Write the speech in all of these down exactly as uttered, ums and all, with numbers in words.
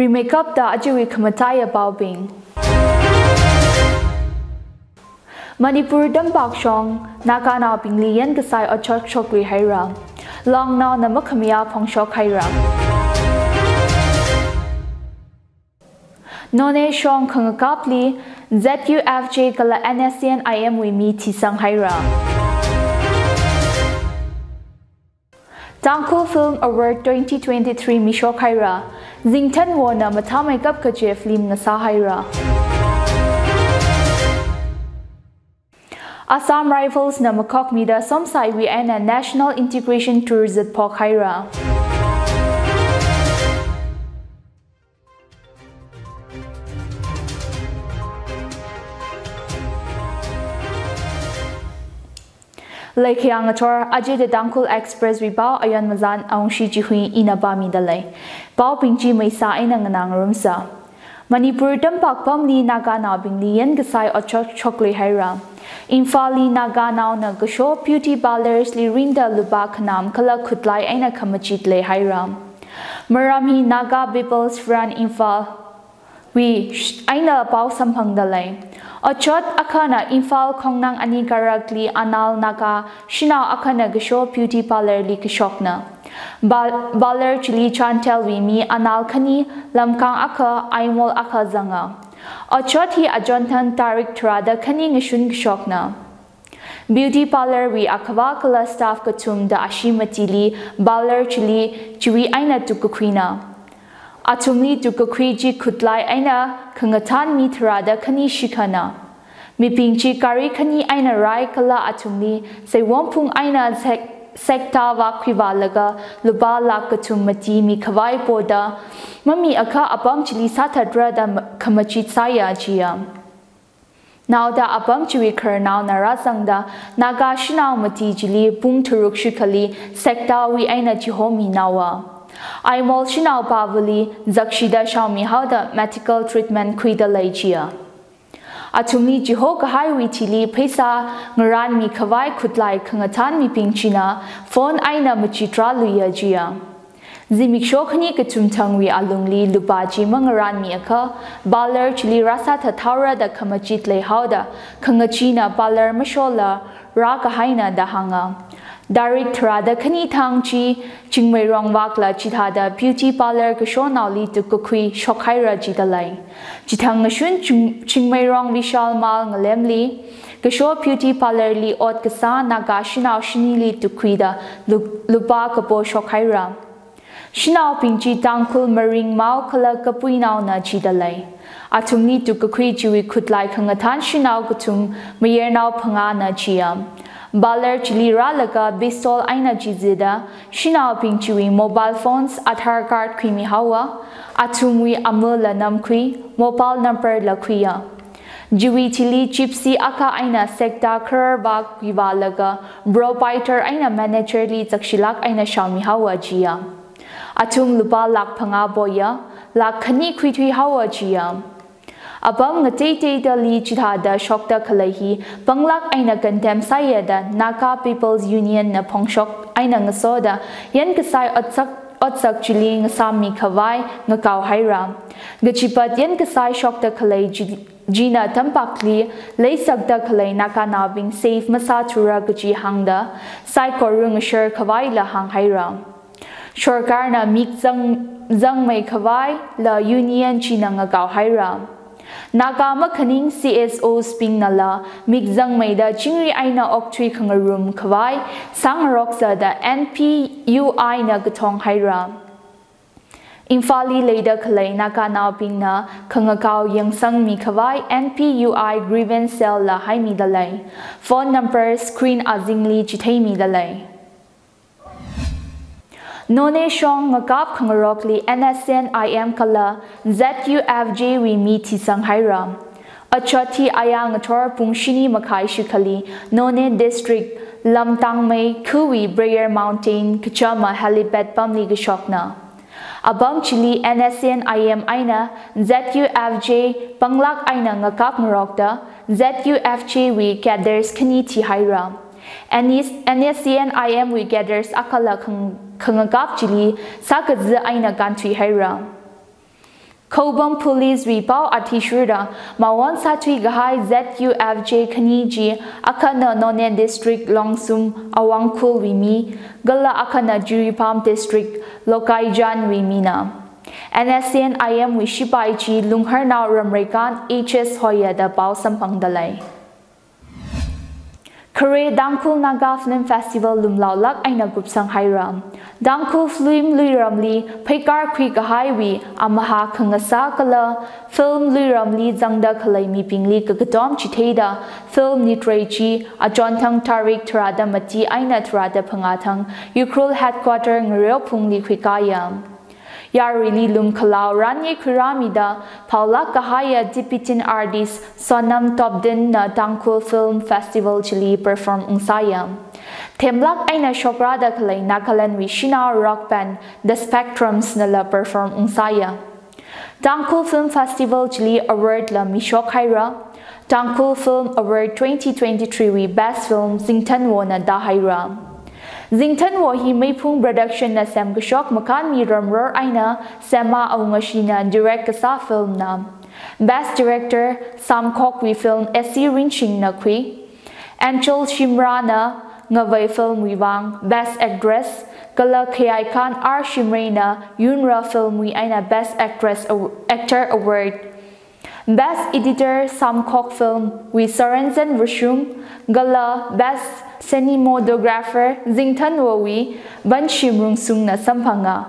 Rimeikapta ajawui khamataiya paobing. Manipur tampak shong Naganaobingli yankasai otshot shokluihaira. Longnaona makhamayā phongshokhaira. Noney shong khangakapli Z U F J kala N S C N I M wui mi thisanghaira. Tangkhul Film Award twenty twenty-three mishokhaira. Zingthanwona mathāmeikap kaje film ngasāhaira. Assam Rifles na makhokmida Somsaiwui eina National Integration Tour zatphokhaira. Leikhayang athor, aja The Tangkhul Express wui pao ayon mazan aungshi chihui ina pāmidalei. Paobing chi maisa eina nganā ngarumsa. Manipur tampak pamli Naganaobingli yankasai otshot shokluihaira. Imphalli Naganaona kasho beauty parlours li ringda lupā khanam kala khutlai eina khamachit leihaira. Maram hi Naga People's Front Imphal wui sh-, eina pao samphangdalei. Otshot akhana Imphal khongnang ani karakli anal Naga shanao akhana kasho beauty parlour li kashokna. Pal-, parlour chili Chandelwui mi anal khani lamkang akha, aimol akha zanga. Otshot hi ajonthan tarik tharāda khani ngashun kashokna. Beauty parlour wui akhavā kala staff kathumda ashi matili parlour chili chiwui eina tukkakhuina. Athumli tukkakhui chi khutlai eina khangathan mi tharāda khani shikhana. Mibing chi gari khani eina rai kala athumli seiwongphung eina sek-, sekta vak khuivālaga lupā lakh kathum mati mikhavai poda mami akha apam chili sāthatra da ma-, khamachit sāya jiya. Naoda apam chiwui khararnaona rāzangda Naga shanao mati chili pung tharuk shikhali sekta wui eina chihominaowa. Aimol shanaopāvali zakshida shaomihaoda medical treatment khuidalei jiya. Athumli chihokahaiwui thili pheisā ngaranmikhavai khutlai khangathan mibing china phone eina machitrāluiya jiya. Zimiksho khani kathum thangwui alungli lupā chi mangaranmi akha, parlour chili rāsāthathaora da khamachit leihaoda, khangachina parlour mashola rākahaina da hānga. Tarik tharāda khani thang chi Chingmeirong vakla chithāda beauty parlour kashonaoli tukkakhui shokhaira jidalei. Chithang ngashun Ching-, Chingmeirong Vishal Mall ngalemli kasho beauty parlour li ot kasā Naga shanao shinili tukkhuida lu-, lupā kapo shokhaira. Shanaobing chi Tangkhul maringmao kala kapuinaona jidalei. Athumli tukkakhui chiwui khutlai khangathan shanao kathum mayarnao phangāna jiya. Parlour chili rālaga pistol eina chizida, shanaobing chiwui mobile phones, Aadhaar card khuimihaowa, athumwui amala namkhui, mobile number la khuiya. Chiwui thili gypsy akha eina sekta kharar vak khuivālaga proprietor eina manager li zakshilāk eina shaomihaowa jiya. Athum lupā lakh phangā poya, lakh khani khuithuihaowa jiya. Apam ngateiteidali chithāda shokda khalei hi panglāk eina condemn sāya da Naga People's Union na phongshok eina ngasoda yankasai otsak, otsak chili ngasāmmikhavai ngakaohaira. Kachipat yankasai shokda khalei chi, china tampakli leisakda khalei Naganaobing safe masāthura kaji hāngda saikora ngasharkhavaila hānghaira. Sorkarna mik zang, zangmeikhavaila union china ngakaohaira. Naga makhaning C S Os bingnala mik zangmeida chingri eina okthui khangarumkhavai sāngaroksa da N P U I na kathonghaira. Imphalli leida khalei Naganaobingna khangakao yangsangmikhavai N P U I grievance cell la haimidalei. Phone number screen azingli chitheimidalei. Noney shong ngakap khangarokli N S C N I M kala Z U F J wui mi thisanghaira. Otshot hi aya ngathor pung shini makhai shikhali Noney District, Lamtangmei khawui Prayer Mountain kachama helipad pamli kashokna. Apam chili N S C N I M eina Z U F J panglāk eina ngakap ngarokda, Z U F J wui cadres khani thihaira. N S, N S C N I M wui cadres akhana khang-, khangakap chili sākaza eina kānthuihaira. Khoubam Police wui pao athishurda, mawon sāthui kahai Z U F J khani chi, akhana Noney District Longsum Awangkhul wui mi, kala akhana Jiribam District Lokaijan wui mina. N S C N I M wui shipai chi Lungharnao Ramreikan H S hoya da pao samphangda lei. Khare Tangkhul Naga Film Festival lumlaolāk eina kupsang haira. Tangkhul film luiramli pheikar khui kahaiwui amaha khangasā kala film luiramli zangda khalei mibingli kakatom chitheida film nitrei chi achonthang tarik tharāda mati eina tharāda phangā thang Ukhrul Headquarter Ngareophungli khuikāya. Yaruili lumkhalao ranye khuirāmida phaolāk kahaiya Tibetan artist Sonam Topden na Tangkhul Film Festival chili perform ungsāya. Themlāk eina shokrada khalei Nagaland wui shanao rock band The Spectrums nala perform ungsāya. Tangkhul Film Festival chili award la mishok haira. Tangkhul Film Award twenty twenty-three wui Best Film Zingthanwo na da haira. Zingthanwo hi Meiphung Production na semkashok Makhanmi Ramror eina Sema Awungashina direct kasā film na. Best Director Samkhok wui film S C Rinshing na khui. Angel Shimrah na Ngavei film wui vang Best Actress, kala Khayai Khan R Shimray na Yunra film wui eina Best Actress Aw-, Actor Award. Best Editor Samkhok film wui Saranjan Vashum, kala Best Cinematographer Zingthanwo wui Banshim Rungsung na samphanga.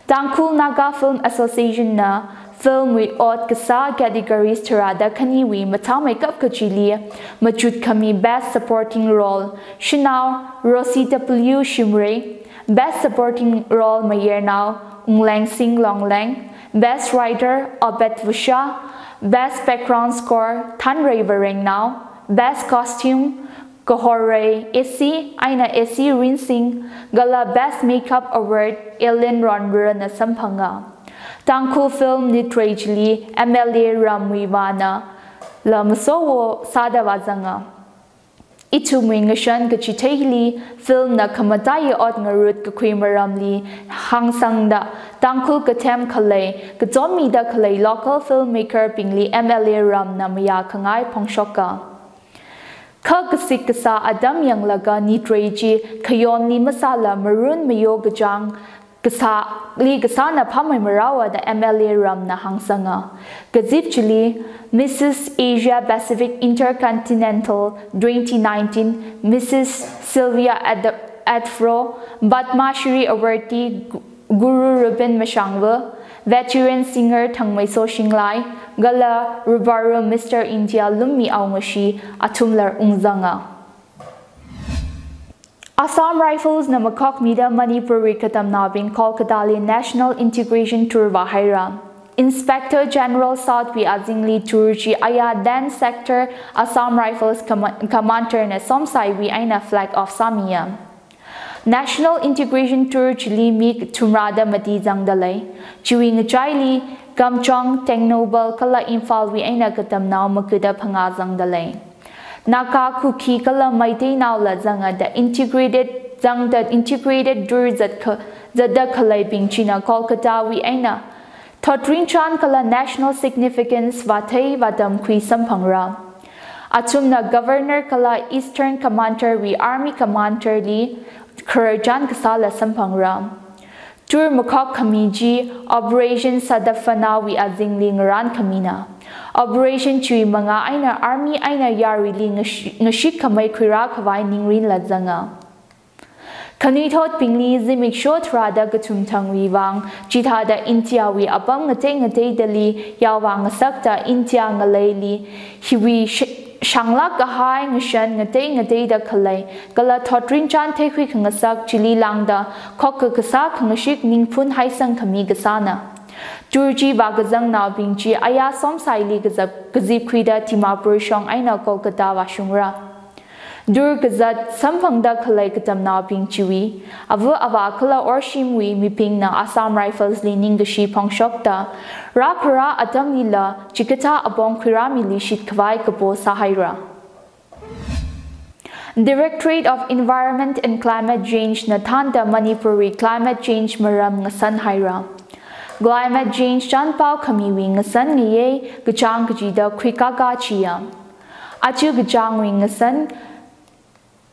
Tangkhul Naga Film Association na film wui ot kasā categories tharāda khaniwui mathāmeikap kachili machut khami Best Supporting Role, shanao Rosie W Shimray, Best Supporting Role mayarnao Unglengsing Longleng, Best Writer Obed Vusha, Best Background Score Thanrei Varengnao, Best Costume Kahorrei S C eina S C Rinsing, kala Best Makeup Award Ellen Ronbura na samphanga. Tangkhul film nitrei chili M L A Ramwuiva na la masowo sāda vāzanga. Ithumwui ngashan kachitheili film na khamataiya ot ngarut kakhui maramli hāngsangda Tangkhul kathem khalei, kachommida khalei local filmmaker bingli M L A Ram na mayākhangai phongshoka. Kha kasik kasā atam yanglaga nitrei chi khayonli masāla marun mayo kachāng kasāli kasāna phāmei marawa da M L A Ram na hāngsanga. Kazip chili Missus Asia Pacific Intercontinental twenty nineteen, Missus Sylvia Ad-, Adfro, Padma Shri Awardee Gu-, Guru Rupin Mashangva, veteran singer Thangmeiso Shinglai, kala Rubaru Mister India Lummi Aungashi athumla ungzanga. Assam Rifles na makhokmida Manipurwui katamnaobing Kolkatali National Integration Tour vāhaira. Inspector General South wui azingli tour chi aya ten Sector Assam Rifles Command-, Commander na somsaiwui eina flag off sāmiya. National Integration Tour chili mi thumrāda mati zangda lei. Chiwui ngachaili Kamjong, Tengnoupal kala Imphalwui eina katamnao makuda phangā zangda lei. Naga, Kuki kala Meiteinaola zangda integrated, zangda integrated tour zat kha-, zatda khaleibing china Kolkatawui eina thotrinchān kala national significance vāthei vātamkhui samphangra. Athumna Governor kala Eastern Commander wui Army Commander li khararchān kasāla samphangra. Tour makhokkhami chi Operation Sadafana wui azingli ngarānkhamina. Operation chiwui mangā eina Army eina yaruili ngashi-, ngashikkhamei khuirākhavai ningrinla zanga. Khanuithotbingli zimiksho tharāda kathumthangwui vang chithāda Indiawui apam ngatei ngateidali yaovā ngasakta India ngaleili hiwui sh-, shānglāk kahai ngashan ngatei ngateida khalei kala thotrinchān theikhui khangasak chili lāngda khokkha kasā khangashik ningphun haisangkhami kasāna. Tour chi vākazangnaobing chi aya somsaili kazap-, kazipkhuida Dimapur shong eina Kolkata vāshungra. Tour kazat samphangda khalei katamnaobing chiwui ava avā kala orshimwui mibingna Assam Rifles li ningkashi phongshokta rākhara atamlila chikathā apong khuirāmili shitkhavai kapo sāhaira. Directorate of Environment and Climate Change na thānda Manipurwui climate change maram ngasanhaira. Climate change chānpao khamiwui ngasan ngayei kachāng kachida khuikaka chiya. Aja kachāngwui ngasan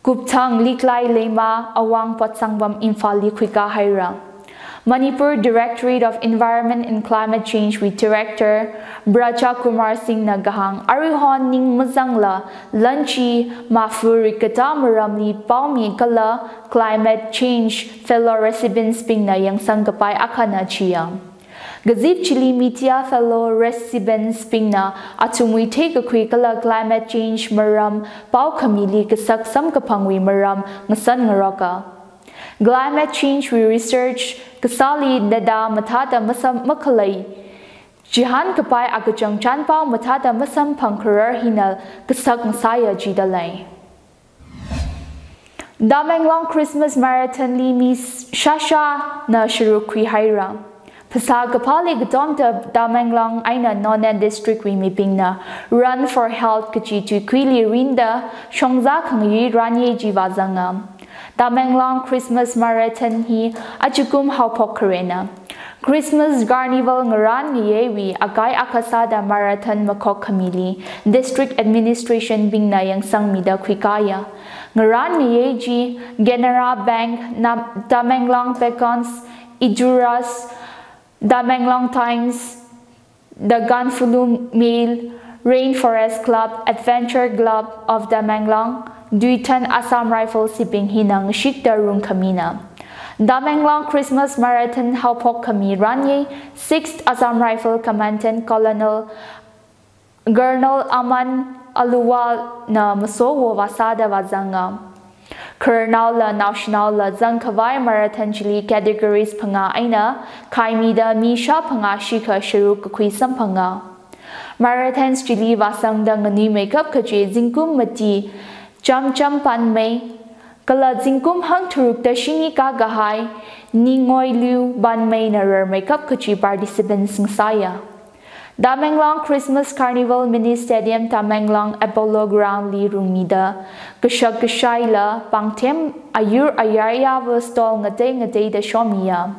kupthang Liklai Leima Awang Potsangvam Imphalli khuikahaira. Manipur Directorate of Environment and Climate Change wui Director Braja Kumar Singh na kahāng aruihon ning mazangla lan chi mafuri kata maramli paomi kala climate change fellow residents bingna yangsang kapai akhana chiya. Kazip chili media fellow residents bingna athumwui theikakhui kala climate change maram pao khamili kasak samkaphangwui maram ngasan ngaroka. Climate change wui research kasāli data mathāda masam makhalei chihān kapai akachang chānpao mathāda masamphang kharar hina kasak ngasāya jida lei. Tamenglong Christmas Marathon li mi shāshāna sharuk khuihaira. Phasā kaphāli katomda Tamenglong eina Noney District wui mibingna Run for Health kachi tuikhuili rinda shongza khangayui ranyei chi vāzanga. Tamenglong Christmas Marathon hi ajakum haophok kharena. Christmas Carnival ngarān ngayeiwui akai akha sāda marathon makhok khamili District Administration bingna yangsangmida khuikaya. Ngarān ngayei chi Canara Bank, Nam-, Tamenglong Beacons, Eduras, Tamenglong Times, The Ganfulu Mail, Rainforest Club, Adventure Club of Tamenglong, Tuithan Assam Rifles hibing hina ngashikta rungkhamina. Tamenglong Christmas Marathon haophok khami ranyei sixth Assam Rifle Commandant Colonel Colonel Aman Aluwal na masowo vāsāda vāzanga. Khararnaola naoshinaola zangkhavai marathon chili categories phangā eina khaimida mi shāphangā shikha sharuk kakhui samphanga. Marathons chili vāsangda nganuimeikap kachi zingkum mati chamcham panmei, kala zingkum hangtharukda shini kakahai ningoilu panmeina rarmeikap kachi participants ngasāya. Tamenglong Christmas Carnival Mini Stadium Tamenglong Apollo Ground li rungmida kashak kashaila pāngthem ayur ayar yava stall ngatei ngateida shomiya.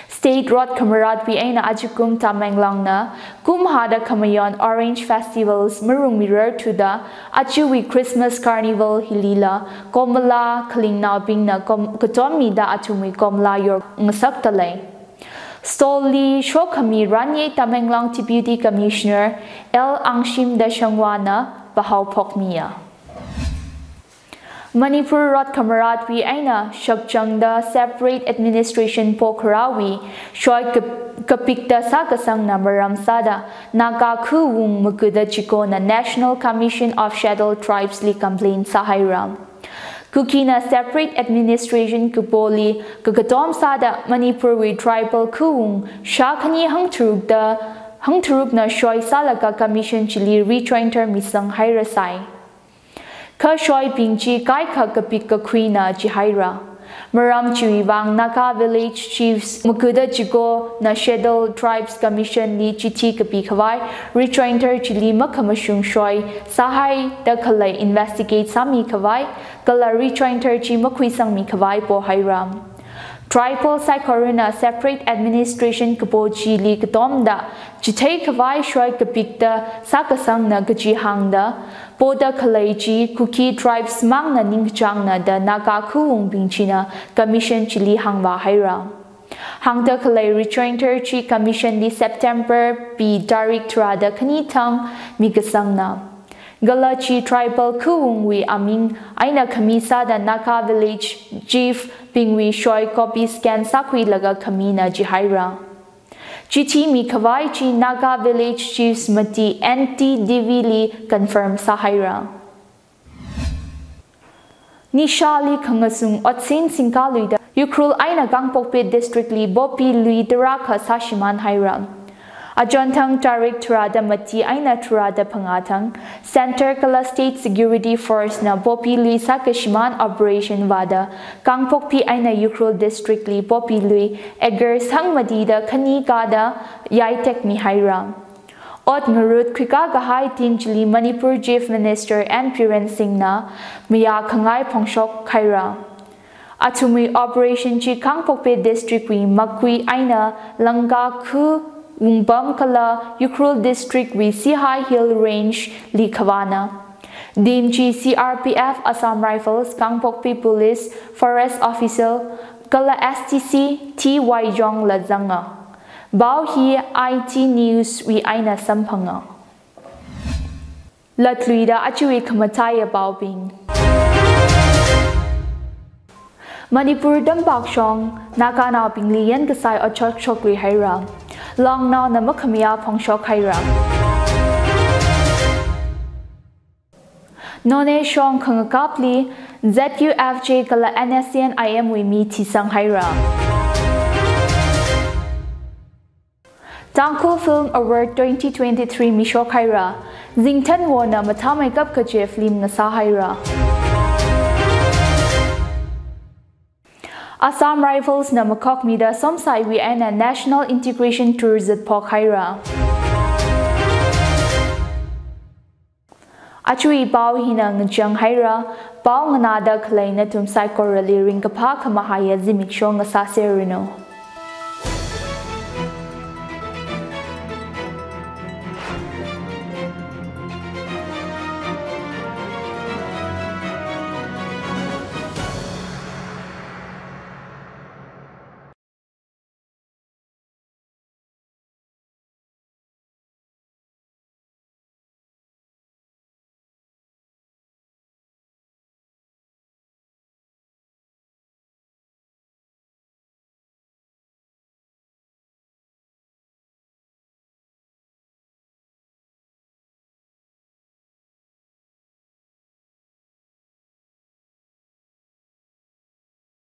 State Rot Khamaratwui eina ajakum Tamenglongna kumhada khamayon Orange Festivals marungmirar thuda ajawui Christmas Carnival hilila Komala khalingnaobingna kom-, katommida athumwui komala yor ngasakta lei. Stall li shokhami ranyei Tamenglong Deputy Commissioner L Angshim Dashangwana pahao phokmiya. Manipur Rot Khamaratwui eina shakchangda separate administration pokharawui shoi kap-, kapikta sākasangna maram sāda Naga Khawung Makada Chikona National Commission of Scheduled Tribes li complaint sāhaira. Kukina separate administration kapoli kakatom sāda Manipurwui tribal khawung shākhani hangtharukda, hangtharukna shoi sālaga commission chili rejoinder misanghairasai. Kha shoibing chi kaikha kapik kakhuina jihaira. Maram chiwui vang Naga Village Chiefs Makada Chikona Scheduled Tribes Commission li chithi kapikhavai, rejoinder chili makhamashung shoi sāhaida khalei investigate sāmikhavai, kala rejoinder chi makhuisangmikhavai pohaira. Tribal saikorana separate administration kapo chili katomda chitheikhavai shoi kapikta sākasangna kaji hāngda, poda khalei chi Kuki tribes mangna ningkachāngna da Naga khawungbing china commission chili hāngvāhaira. Hāngda khalei rejoinder chi commission li September pi tarik tharāda khani thang mikasangna. Kala chi tribal khawungwui aming eina khami sāda Naga Village Chief bingwui shoi copy scan sākhuilaga khamina jihaira. Chithi mikhavai chi Naga Village Chiefs mati N T D V li confirm sāhaira. Nishali khangasung otsin singkaluida Ukhrul eina Kangpokpi District li poppy lui tarākha sāshimānhaira. Achonthang tarik tharāda mati eina tharāda phangā thang, Centre kala State Security Force na poppy lui sākashimān operation vāda Kangpokpi eina Ukhrul District li poppy lui acres hangmatida khani kāda yaitekmihaira. Ot ngarut khuikakahai tin chili Manipur Chief Minister N Biren Singh na mayākhangai phongshokhaira. Athumwui operation chi Kangpokpi District wui Makui eina Langkakhu, Wungpam kala Ukhrul District wui Siaha Hill Range li khavāna. Team chi C R P F, Assam Rifles, Kangpokpi Police, Forest Officer kala S T C T Y Jong la zanga. Pao hi I T News wui eina samphanga. Latluida ajawui khamataiya paobing. Manipur tampak shong Naganaobingli yan kasai otshok shoklui haira. Longnaona makhamayā phongshok haira. Noney shong khangakapli Z U F J kala N S C N I M wui mi thisang haira. Tangkhul Film Award twenty twenty-three mishok haira. Zingthanwona mathāmeikap kaje film ngasā haira. Assam Rifles na makhokmida Somsaiwui eina National Integration Tour zatphok haira. Ajawui pao hina ngachang haira. Pao nganāda khalei nathum saikorali ringkaphā khamahaiya zimiksho ngasāserranu.